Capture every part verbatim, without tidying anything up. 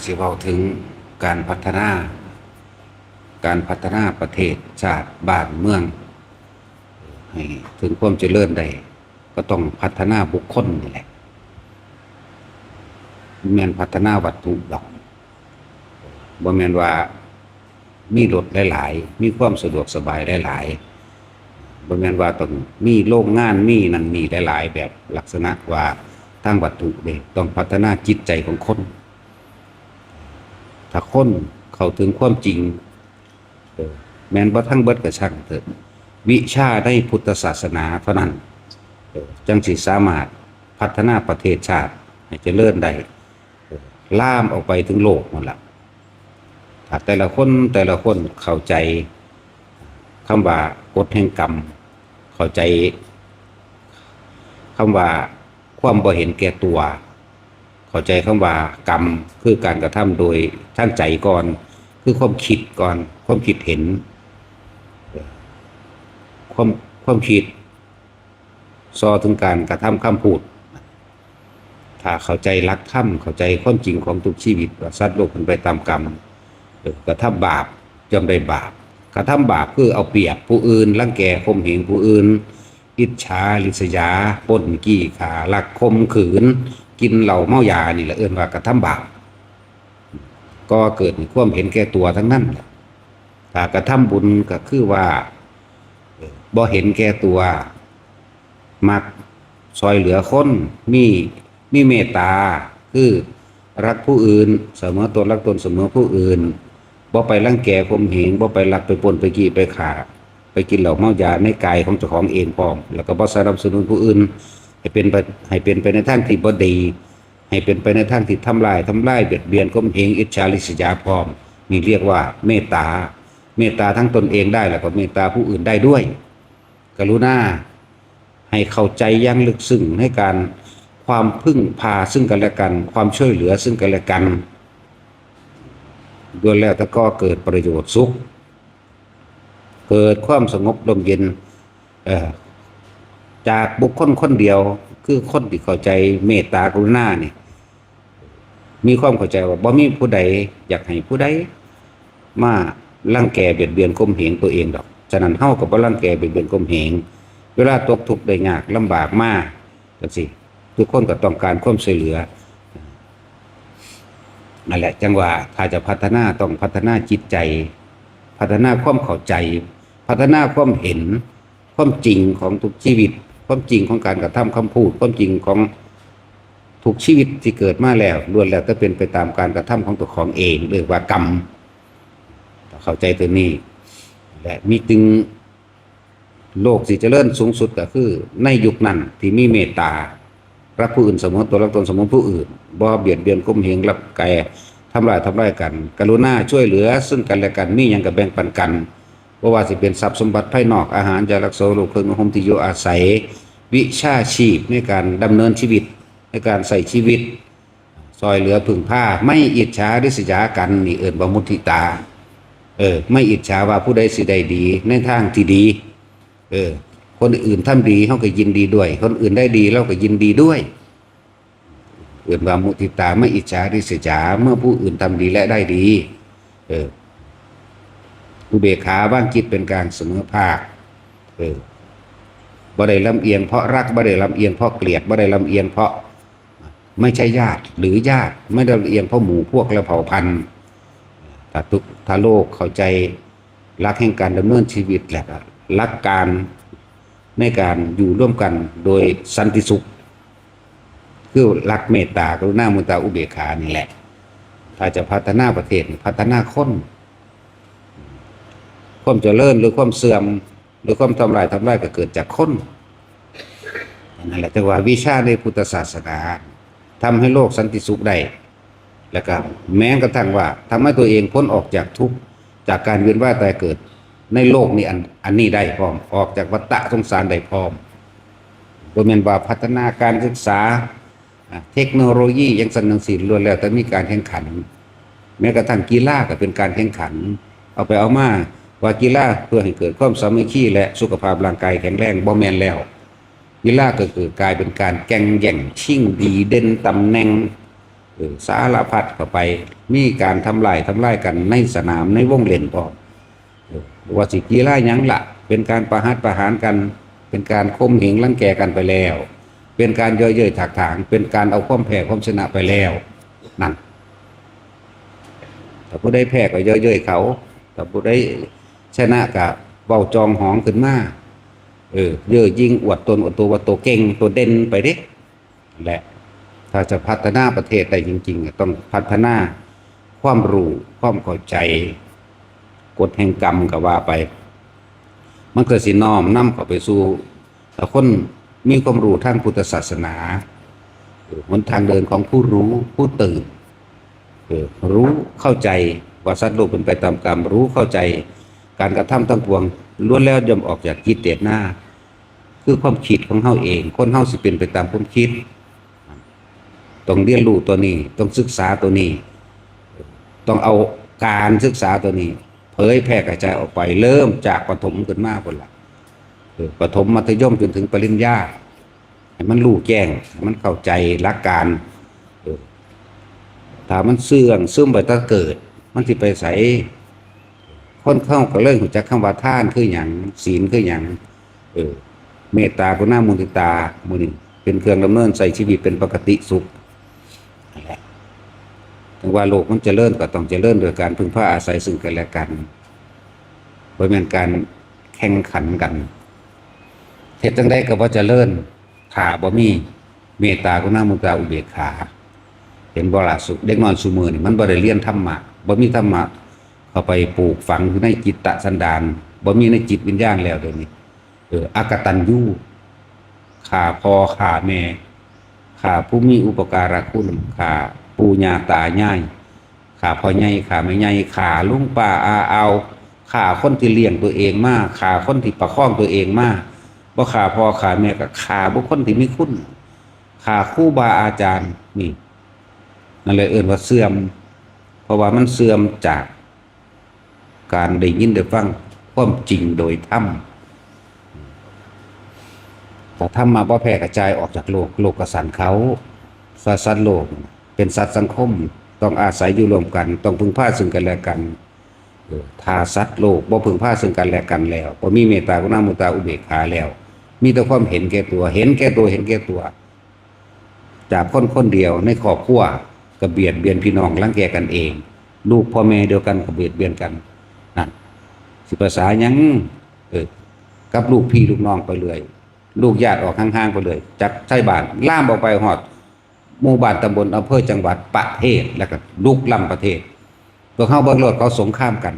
สิเว้าถึงการพัฒนา การพัฒนาประเทศชาติบ้านเมือง ให้ถึงความเจริญได้ ก็ต้องพัฒนาบุคคลนี่แหละ บ่แม่นพัฒนาวัตถุดอก บ่แม่นว่ามีรถหลายๆ มีความสะดวกสบายหลายๆ บ่แม่นว่าต้องมีโรงงาน มีนั่นมีหลายๆ แบบลักษณะว่าทางวัตถุเด้ ต้องพัฒนาจิตใจของคน ถ้าคนเข้าถึงความจริง เออ แม่นบ่ทั้งเบิดก็ช่างเถอะ วิชาในพุทธศาสนาเท่านั้น เออ จั่งสิสามารถพัฒนาประเทศชาติให้เจริญได้ เออ ลามออกไปถึงโลกนั่นล่ะ ถ้าแต่ละคน แต่ละคนเข้าใจคำว่ากฎแห่งกรรม เข้าใจคำว่าความบ่เห็นแก่ตัว เข้าใจคำว่ากรรม คือการกระทำโดยทางใจก่อน คือความคิดก่อน ความคิดเห็น เออ ความ ความคิด ส่อถึงการกระทำคำพูด ถ้าเข้าใจหลักธรรม เข้าใจความจริงของทุกชีวิต ว่าสัตว์โลกเป็นไปตามกรรม เออ กระทำบาปย่อมได้บาป กระทำบาปคือเอาเปรียบผู้อื่น รังแกข่มเหงผู้อื่น อิจฉาริษยา ปล้นจี้ฆ่า ลักข่มขืน กินเหล้าเมายา นี่แหละเอิ้นว่ากระทำบาป ก่อเกิดความเห็นแก่ตัวทั้งนั้น ถ้ากระทำบุญก็คือว่า เอ่อ บ่เห็นแก่ตัว มักซ่อยเหลือคน มี มีเมตตา คือรักผู้อื่น เสมอตน รักตนเสมอผู้อื่น บ่ไปรังแกข่มเหง บ่ไปลัก ไปปล้น ไปจี้ ไปฆ่า ไปกินเหล้าเมายาในกายของเจ้าของเองพร้อม แล้วก็บ่สนับสนุนผู้อื่น ให้เป็นไป ให้เป็นไปในทางที่บ่ดี ให้เป็นไปในทางที่ทำลาย ทำลาย เบียดเบียน ข่มเหง อิจฉาริษยาพร้อม นี่เรียกว่าเมตตา เมตตาทั้งตนเองได้ แล้วก็เมตตาผู้อื่นได้ด้วย กรุณาให้เข้าใจอย่างลึกซึ้งในการความพึ่งพาซึ่งกันและกัน ความช่วยเหลือซึ่งกันและกัน ล้วนแล้วแต่ก่อเกิดประโยชน์สุข เกิดความสงบร่มเย็น เอ่อ จากบุคคลคนเดียว คือคนที่เข้าใจเมตตากรุณานี่ มีความเข้าใจว่าบ่มีผู้ใดอยากให้ผู้ใดมารังแกเบียดเบียนข่มเหงตัวเองดอก ฉะนั้นเฮาก็บ่รังแกเบียดเบียนข่มเหง เวลาตกทุกข์ได้ยากลำบากมาจั่งซี้ ทุกคนก็ต้องการความช่วยเหลือ นั่นแหละ จั่งว่าถ้าจะพัฒนาต้องพัฒนาจิตใจ พัฒนาความเข้าใจ พัฒนาความเห็น ความจริงของทุกชีวิต ความจริงของการกระทำคำพูด ความจริงของทุกชีวิตที่เกิดมาแล้ว ล้วนแล้วแต่เป็นไปตามการกระทำของตัวของเอง เรียกว่ากรรม ถ้าเข้าใจตัวนี้ และมีจึง โลกสิเจริญสูงสุดก็คือในยุคนั้นที่มีเมตตา รักผู้อื่นเสมอตน รักตนเสมอผู้อื่น บ่เบียดเบียนข่มเหง ลังแก ทำลาย ทำลายกัน กรุณาช่วยเหลือซึ่งกันและกัน มีหยังก็แบ่งปันกัน บ่ว่าสิเป็นทรัพย์สมบัติภายนอก อาหาร ยารักษาโรค เครื่องนุ่งห่มที่อยู่อาศัย วิชาชีพในการดำเนินชีวิต ในการใช้ชีวิต ซ่อยเหลือพึ่งพา ไม่อิจฉาริษยากัน นี่เอิ้นว่ามุทิตา เออ ไม่อิจฉาว่าผู้ใดสิได้ดีในทางที่ดี เออ คนอื่นทำดี เฮาก็ยินดีด้วย คนอื่นได้ดี เราก็ยินดีด้วย เอิ้นว่ามุทิตา ไม่อิจฉาริษยา เมื่อผู้อื่นทำดีและได้ดี เออ อุเบกขาวางจิตเป็นกลางเสมอภาค เออ บ่ได้ลำเอียงเพราะรัก บ่ได้ลำเอียงเพราะเกลียด บ่ได้ลำเอียงเพราะไม่ใช่ญาติหรือญาติ ไม่ได้ลำเอียงเพราะหมู่พวกและเผ่าพันธุ์ ถ้าทุก ถ้าโลกเข้าใจหลักแห่งการดำเนินชีวิต และก็หลักการในการอยู่ร่วมกันโดยสันติสุข คือหลักเมตตากรุณามุทิตาอุเบกขานี่แหละ ถ้าจะพัฒนาประเทศนี่พัฒนาคน ความเจริญหรือความเสื่อม หรือความทำลาย ทำลายก็เกิดจากคน นั่นแหละ แต่ว่าวิชาในพุทธศาสนาทำให้โลกสันติสุขได้ แล้วก็แม้กระทั่งว่าทำให้ตัวเองพ้นออกจากทุกข์ จากการเวียนว่ายตายเกิดในโลกนี้อัน อันนี้ได้พร้อม ออกจากวัฏฏะสงสารได้พร้อม บ่แม่นว่าพัฒนาการศึกษา อ่ะ เทคโนโลยีจั่งซั้นจั่งซี้ ล้วนแล้วแต่มีการแข่งขัน แม้กระทั่งกีฬาก็เป็นการแข่งขัน เอาไปเอามา ว่ากีฬาเพื่อให้เกิดความสามัคคีและสุขภาพร่างกายแข็งแรง บ่แม่นแล้ว กีฬาก็เกิดกลายเป็นการแข่งแย่งชิงดีเด่นตำแหน่ง เออ สารพัดเข้าไป มีการทำลายทำลายกันในสนามในวงเล่นพร้อม เออ ว่าสิกีฬาหยังละ เป็นการประหัตประหารกัน เป็นการข่มเหงรังแกกันไปแล้ว เป็นการเยาะเย้ยถากถาง เป็นการเอาความแพ้ความชนะไปแล้ว นั่น ถ้าผู้ใดแพ้ก็เยาะเย้ยเขา ถ้าผู้ใดชนะก็เว้าจองหองขึ้นมา เออ เย่อหยิ่งอวดตนอวดตัวว่าตัวเก่งตัวเด่นไปเด้ และถ้าจะพัฒนาประเทศได้จริงๆ ก็ต้องพัฒนาความรู้ความเข้าใจ กฎแห่งกรรมก็ว่าไป มันก็สิน้อมนำเข้าไปสู่ ถ้าคนมีความรู้ทางพุทธศาสนา เออ หนทางเดินของผู้รู้ผู้ตื่น เออ รู้เข้าใจว่าสัตว์โลกเป็นไปตามกรรม รู้เข้าใจการกระทำทั้งปวง ล้วนแล้วย่อมออกจากจิตเจตนา คือความคิดของเฮาเอง คนเฮาสิเป็นไปตามความคิด ต้องเรียนรู้ตัวนี้ ต้องศึกษาตัวนี้ ต้องเอาการศึกษาตัวนี้ เผยแพร่กระจายออกไป เริ่มจากประถมขึ้นมาพุ้นล่ะ เออ ประถมมัธยมจนถึงปริญญา ให้มันรู้แจ้ง ให้มันเข้าใจหลักการ เออ ถ้ามันเสื่องซึมไปตั้งเกิด มันสิไปไส คนเฮาก็เลยรู้จักคำว่าทานคือหยัง ศีลคือหยัง เออ เมตตากรุณามุทิตา หมู่นี้เป็นเครื่องดำเนินใช้ชีวิตเป็นปกติสุข นั่นแหละ ถึงว่าโลกมันเจริญก็ต้องเจริญโดยการพึ่งพาอาศัยซึ่งกันและกัน บ่แม่นการแข่งขันกัน เฮ็ดจั่งใดก็บ่เจริญ ถ้าบ่มีเมตตากรุณามุทิตาอุเบกขา เห็นบ่ล่ะ สุ เด็กน้อยซุมื้อนี่มันบ่ได้เรียนธรรมะ บ่มีธรรมะเข้าไปปลูกฝังอยู่ในจิตตสันดาน บ่มีในจิตวิญญาณแล้วเดี๋ยวนี้ เออ อกตัญญู ฆ่าพ่อฆ่าแม่ ฆ่าผู้มีอุปการะคุณ ฆ่าปู่ย่าตายาย ฆ่าพ่อใหญ่ ฆ่าแม่ใหญ่ ฆ่าลุงป้าอาอาว ฆ่าคนที่เลี้ยงตัวเองมา ฆ่าคนที่ประคองตัวเองมา บ่ฆ่าพ่อฆ่าแม่ก็ฆ่าบุคคลที่มีคุณ ฆ่าครูบาอาจารย์ นี่ นั่นเลยเอิ้นว่าเสื่อม เพราะว่ามันเสื่อมจากการได้ยินได้ฟังความจริงโดยธรรม ถ้าธรรมะบ่แพร่กระจายออกจากโลก โลกก็สั่นเคา สัตว์ สัตว์โลกเป็นสัตว์สังคม ต้องอาศัยอยู่ร่วมกัน ต้องพึ่งพาซึ่งกันและกัน เออ ถ้าสัตว์โลกบ่พึ่งพาซึ่งกันและกันแล้ว บ่มีเมตตากรุณามุทิตาอุเบกขาแล้ว มีแต่ความเห็นแก่ตัว เห็นแก่ตัว เห็นแก่ตัว จากคนคนเดียวในครอบครัวก็เบียดเบียนพี่น้อง รังแกกันเอง ลูกพ่อแม่เดียวกันก็เบียดเบียนกัน นั่น สิภาษาหยัง เออ กับลูกพี่ลูกน้องไปเรื่อย ลูกญาติออกห่างๆไปเรื่อย จากไทบ้านลามออกไปฮอดหมู่บ้าน ตำบล อำเภอ จังหวัด ประเทศ แล้วก็ลุกล้ำประเทศ พวกเฮาเบิ่งโลด เขาสงครามกัน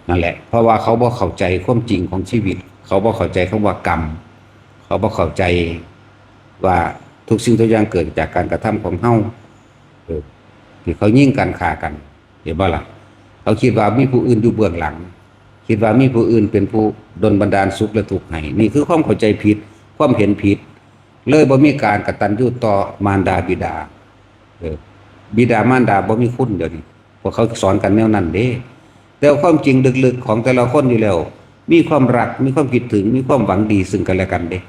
นั่นแหละ เพราะว่าเขาบ่เข้าใจความจริงของชีวิต เขาบ่เข้าใจคำว่ากรรม เขาบ่เข้าใจว่าทุกสิ่งทุกอย่างเกิดจากการกระทำของเฮา เออ ที่เขายิงกันฆ่ากัน เห็นบ่ล่ะ เขาคิดว่ามีผู้อื่นอยู่เบื้องหลัง คิดว่ามีผู้อื่นเป็นผู้ดลบันดาลสุขและทุกข์ให้ นี่คือความเข้าใจผิด ความเห็นผิด เลยบ่มีการกตัญญูต่อมารดาบิดา เออ บิดามารดาบ่มีคุณเดี๋ยวนี้ พวกเขาสอนกันแนวนั้นเด้ แต่ความจริงลึกๆของแต่ละคนอยู่แล้ว มีความรัก มีความคิดถึง มีความหวังดีซึ่งกันและกันเด้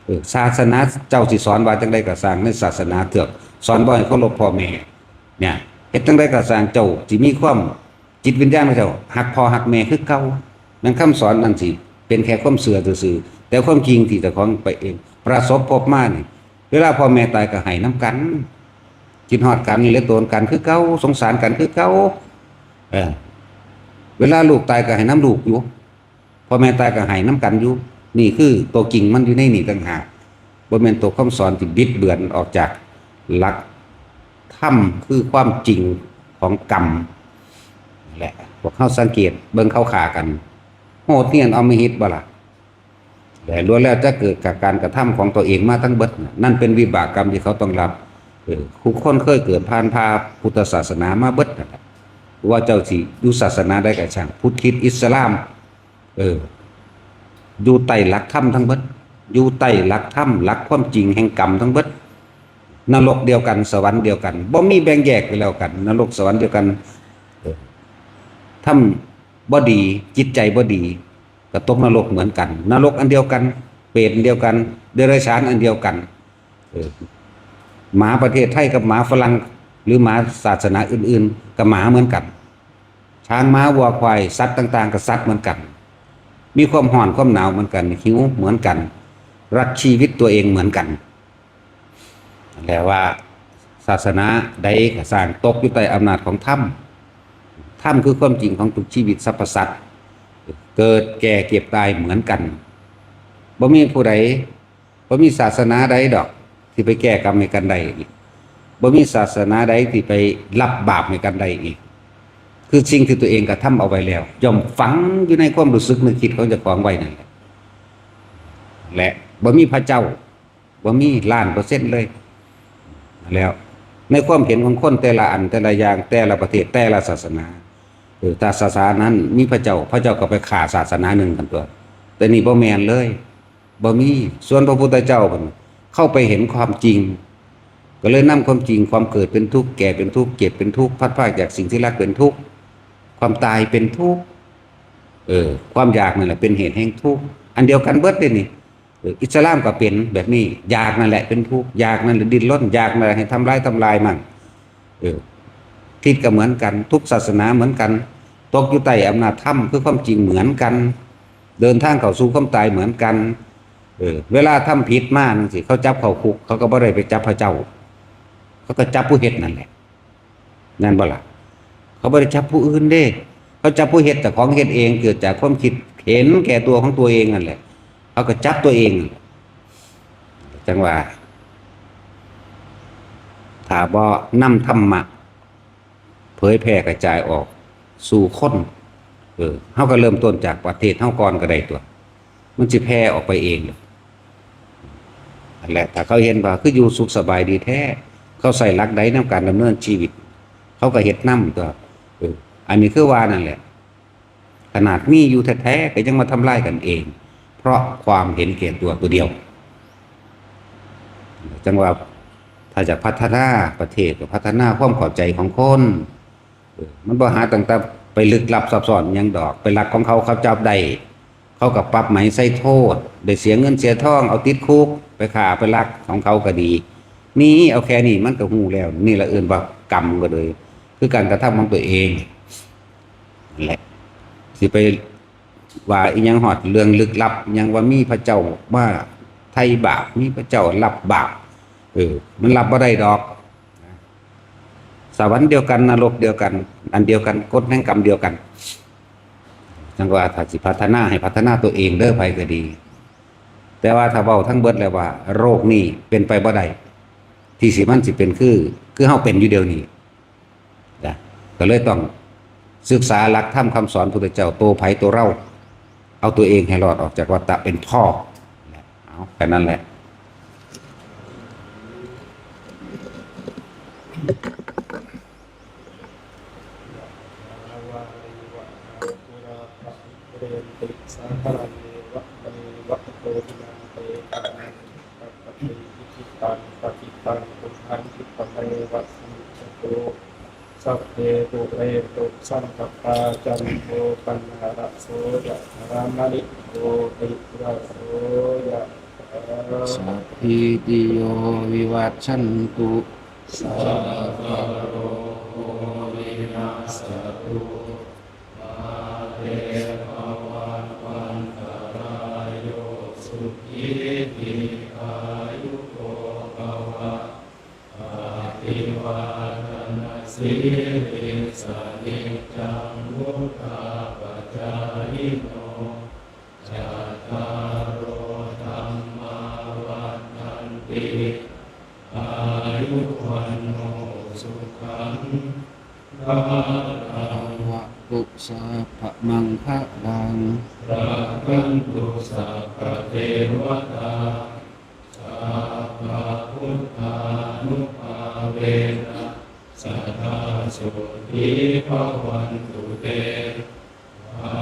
เออ ศาสนาเจ้าสิสอนว่าจั่งใดก็ซ่าง ในศาสนาเถือกสอนบ่ให้เคารพพ่อแม่ เนี่ย เฮ็ดจั่งใดก็ซ่าง เจ้าสิมีความ จิตวิญญาณของเจ้าฮักพ่อฮักแม่คือเก่า นั่นคำสอนนั่นสิเป็นแค่ความเชื่อซื่อๆ แต่ความจริงที่เจ้าของไปเองประสบพบมานี่ เวลาพ่อแม่ตายก็ให้นำกัน คิดฮอดกัน เหลือโตนกันคือเก่า สงสารกันคือเก่า เออ เวลาลูกตายก็ให้นำลูกอยู่ พ่อแม่ตายก็ให้นำกันอยู่ นี่คือตัวจริงมันอยู่ในนี่ต่างหาก บ่แม่นตัวคำสอนที่บิดเบือนออกจากหลักธรรม คือความจริงของกรรม และพวกเฮาสังเกตเบิ่งเขาฆ่ากัน โหดเหี้ยมอำมหิตบ่ล่ะ และล้วนแล้วจะเกิดจากการกระทำของตัวเองมาทั้งเบิดน่ะ นั่นเป็นวิบากกรรมที่เขาต้องรับ เออ ทุกคนเคยเกิดผ่านพาพุทธศาสนามาเบิดนั่นแหละ ว่าเจ้าสิอยู่ศาสนาใดก็ช่าง พุทธ คริสต์ อิสลาม เออ อยู่ใต้หลักธรรมทั้งเบิด อยู่ใต้หลักธรรม หลักความจริงแห่งกรรมทั้งเบิด นรกเดียวกัน สวรรค์เดียวกัน บ่มีแบ่งแยกไปแล้วกัน นรกสวรรค์เดียวกัน เออ ทำบ่ดี จิตใจบ่ดี ก็ตกนรกเหมือนกัน นรกอันเดียวกัน เปรตอันเดียวกัน เดรัจฉานอันเดียวกัน เออ หมาประเทศไทยกับหมาฝรั่ง หรือหมาศาสนาอื่นๆ ก็หมาเหมือนกัน ช้างม้าวัวควายสัตว์ต่างๆ ก็สัตว์เหมือนกัน มีความร้อนความหนาวเหมือนกัน หิวเหมือนกัน รักชีวิตตัวเองเหมือนกัน แปลว่าศาสนาใดก็สร้างตกอยู่ใต้อำนาจของธรรม ธรรมคือความจริงของทุกชีวิตสรรพสัตว์ เกิดแก่เจ็บตายเหมือนกัน บ่มีผู้ใด บ่มีศาสนาใดดอกที่ไปแก้กรรมให้กันได้อีก บ่มีศาสนาใดที่ไปรับบาปให้กันได้อีก คือสิ่งที่ตัวเองกระทำเอาไว้แล้ว ย่อมฝังอยู่ในความรู้สึกนึกคิดของเจ้าของไว้นั่นแหละ และบ่มีพระเจ้า บ่มีล้านเปอร์เซ็นต์เลย แล้วในความเห็นของคนแต่ละอันแต่ละอย่างแต่ละประเทศแต่ละศาสนาเออถ้าศาสนานั้นมีพระเจ้า พระเจ้าก็ไปฆ่าศาสนาหนึ่งกันตัว แต่นี่บ่แม่นเลย บ่มี ส่วนพระพุทธเจ้าเพิ่นเข้าไปเห็นความจริง ก็เลยนำความจริง ความเกิดเป็นทุกข์ แก่เป็นทุกข์ เจ็บเป็นทุกข์ พลัดพรากจากสิ่งที่รักเป็นทุกข์ ความตายเป็นทุกข์ เออ ความอยากนั่นแหละเป็นเหตุแห่งทุกข์ อันเดียวกันเบิดเลยนี่ เออ อิสลามก็เป็นแบบนี้ อยากนั่นแหละเป็นทุกข์ อยากนั่นแหละดิ้นรน อยากนั่นแหละให้ทำลายทำลายมัน เออ คริสต์ก็เหมือนกัน ทุกศาสนาเหมือนกัน ตกอยู่ใต้อำนาจธรรมคือความจริงเหมือนกัน เดินทางเข้าสู่ความตายเหมือนกัน เออ เวลาทำผิดมาจั่งซี้ เขาจับเข้าคุก เขาก็บ่ได้ไปจับพระเจ้า เขาก็จับผู้เฮ็ดนั่นแหละ นั่นบ่ล่ะ เขาบ่ได้จับผู้อื่นเด้ เขาจับผู้เฮ็ด แต่ของเฮ็ดเอง เกิดจากความคิดเห็นแก่ตัวของตัวเองนั่นแหละ เขาก็จับตัวเอง จั่งว่า ถ้าบ่นำธรรมะ เผยแพร่กระจายออก สู่คน เออ เฮาก็เริ่มต้นจากประเทศเฮาก่อนก็ได้ตัว มันสิแพร่ออกไปเองดอก นั่นแหละ ถ้าเขาเห็นว่าคืออยู่สุขสบายดีแท้ เขาใช้หลักใดนำการดำเนินชีวิต เขาก็เฮ็ดนำตัว เออ อันนี้คือว่านั่นแหละ ขนาดมีอยู่แท้ๆ ก็ยังมาทำลายกันเอง เพราะความเห็นแก่ตัวตัวเดียว จั่งว่าถ้าจะพัฒนาประเทศก็พัฒนาความเข้าใจของคน เออ มันบ่หาตั้งแต่ไปลึกลับซับซ้อนหยังดอก ไปลักของเขา เขาจับได้ เขาก็ปรับใหม่ใส่โทษ ได้เสียเงินเสียทอง เอาติดคุก ไปฆ่าไปลักของเขาก็ดี นี่เอาแค่นี้มันก็ฮู้แล้ว นี่ละเอิ้นว่ากรรมก็เลย คือการกระทำของตัวเอง นั่นแหละ สิไปว่าอีหยังฮอดเรื่องลึกลับ หยังว่ามีพระเจ้ามาไถ่บาป มีพระเจ้ารับบาป เออ มันรับบ่ได้ดอก สวรรค์เดียวกัน นรกเดียวกัน อันเดียวกัน กฎแห่งกรรมเดียวกัน จั่งว่าถ้าสิพัฒนาให้พัฒนาตัวเองเด้อ ไผก็ดี แต่ว่าถ้าเว้าทั้งเบิดแล้วว่าโลกนี้เป็นไปบ่ได้ ที่สิมันสิเป็นคือ คือเฮาเป็นอยู่เดี๋ยวนี้ นะ ก็เลยต้องศึกษาหลักธรรมคำสอนพุทธเจ้า โตไผโตเรา เอาตัวเองให้รอดออกจากวัฏฏะเป็นพ่อ เอาแค่นั้นแหละ วาริวะหาปุราปะริเรนติสาคารังเอวะเมวะอิโตทินังเปตานังอุปกัปปติ อิจิตังปะจิตังตุมหังคิปะเมวะสมิจจตุ สัพเพปุเรนตุสังกปปา จันโทปนารโสยะถามณิโชติระโสยะถา สัพพีติโยวิวัชชันตุ สัพพะโรโควินัสสะตุ มาเตภวัตวันตรายโย สุขีทีฆายุโกภวะ อภิวาทนสีลิสสะนิจจังวุฑฒาปะจายิโน จัตตาโรธัมมาวัฑฒันติ อายุวัณโณสุขังพลัง ภะวะตุสัพพะมังคะลัง รักขันตุสัพพะเทวะตา สัพพะพุทธานุภาเวนะ สะดาโสตีภะวันตุเต ภะ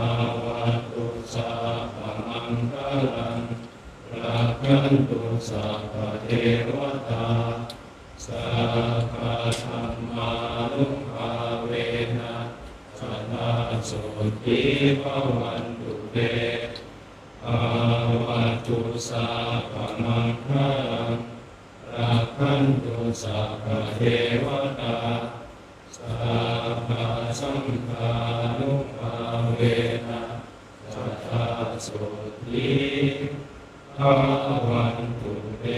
วะตุสัพพะมังคะลัง รักขันตุสัพพะเทวะตา สัพพะธัมมานุภาเวนะ สะดาโสตีภะวันตุเต ภะวะตุสัพพะมังคะลัง รัก Rakkhantu sabbadevatā, sabbasaṅghānubhāvena, sadā sotthī bhavantu te.